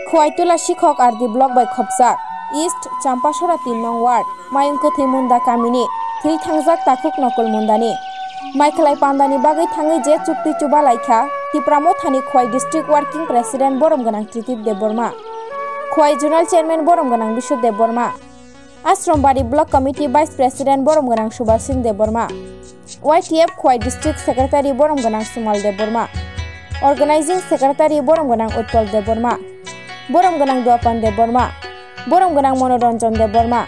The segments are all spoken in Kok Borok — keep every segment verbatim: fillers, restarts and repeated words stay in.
Khwai Tula Sikhok R D block bai khopjak East Champasora tin nong ward, Mayung Kwthwi Munda kamini thwi thangjak takhuk Nokul Mundani maikhlai pandani bagwi thangwi je chukti chuba laikha Tipra Mothani Khwai District Working President Borom Gwnang Tritip Debbarma, Khwai Zonal Chairman Borom Gwnang Bishu Debbarma, Ashram Bari Block Committee Vice President Borom Gwnang Subhas Singh Debbarma, Y T F Khwai District Secretary Borom Gwnang Sumal Debbarma, Organizing Secretary Borom Gwnang Utpal Debbarma, Borom Gwnang Duapan Debbarma, Borom Gwnang Monoranjan Debbarma,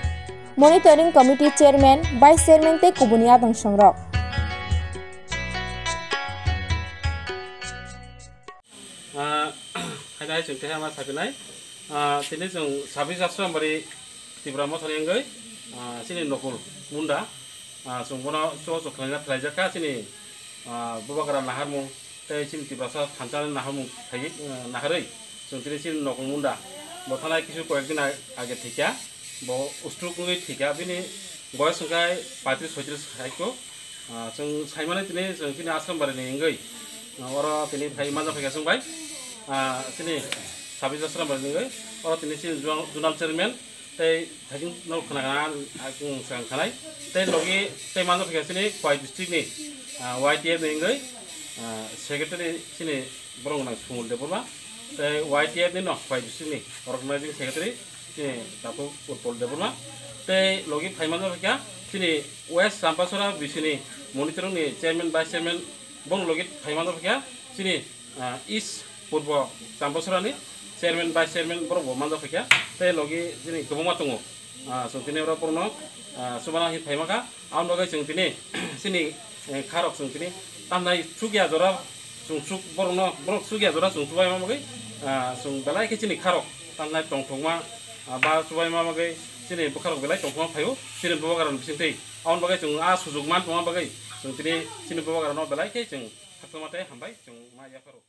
Monitoring Committee Chairman, Vice Chairman tei kubuni adong songrok. Ah, hai dai chwng tei ma sapinai. Ah, tini chwng sabis Ashram Bari Tipra Mothani wngwi, ah, chini Nokul Munda, ah, chwng bono chubachu khlaina khlaijakha chini, ah, Bubagra naharmung tei chini Tiprasa thansa naharmung phaiwi, ah, naharwi chwng tini chini Nokul Munda bo thanai kisu koyek din ag-, age thwikha, bo stroke wngwi thwikha, bini boyos wngkha paitris soitris haikhe. Ah, chwng saimani tini chwng chini Ashram Bari ni wngwi, ah, oro tini phai manja phaikha chwng bai. Ah, chini sabis Ashram Bari ni wngwi oro tini chini zonal, zonal chairman tei thaichung no khna gana, ah, chwng swkang khanai tei logi tei manja phaikha chini Khwai district ni, ah, Y T F ni wngwi, ah, secretary chini Borom Gwnang Sumal Debbarma tei Y T F ni no Khwai district ni organizing secretary chini Tapu Utpal Debbarma tei logi phai manja phaikha chini West Champasora B C ni monitoring ni chairman, vice chairman, bong logi phai manja phaikha chini, ah, East Purbo Champasora ni chairman, vice chairman borok bo manja phaikha tei logi chini kwbangma tongo. Ah, chwng tini oro borokno, ah, chubana hinwi phai mankha. Aboni bagwi chwng tini chini, eh, kharok chwng tini tamnai chukya jora chwng chuk borokno, borok chukya jora chwng chubaima bagwi, ah, chwng belai khe chini kharok tamnai tongthokma, ah, ba chubaima bagwi chini bwkharok belai tongthokma phaio chini bubagrani bisingtwi. Aboni bagwi chwng ah sujuk man tongma bagwi chwng tini chini bubagrano belai khe chwng khatungma tei hambai chwng ma yapharo.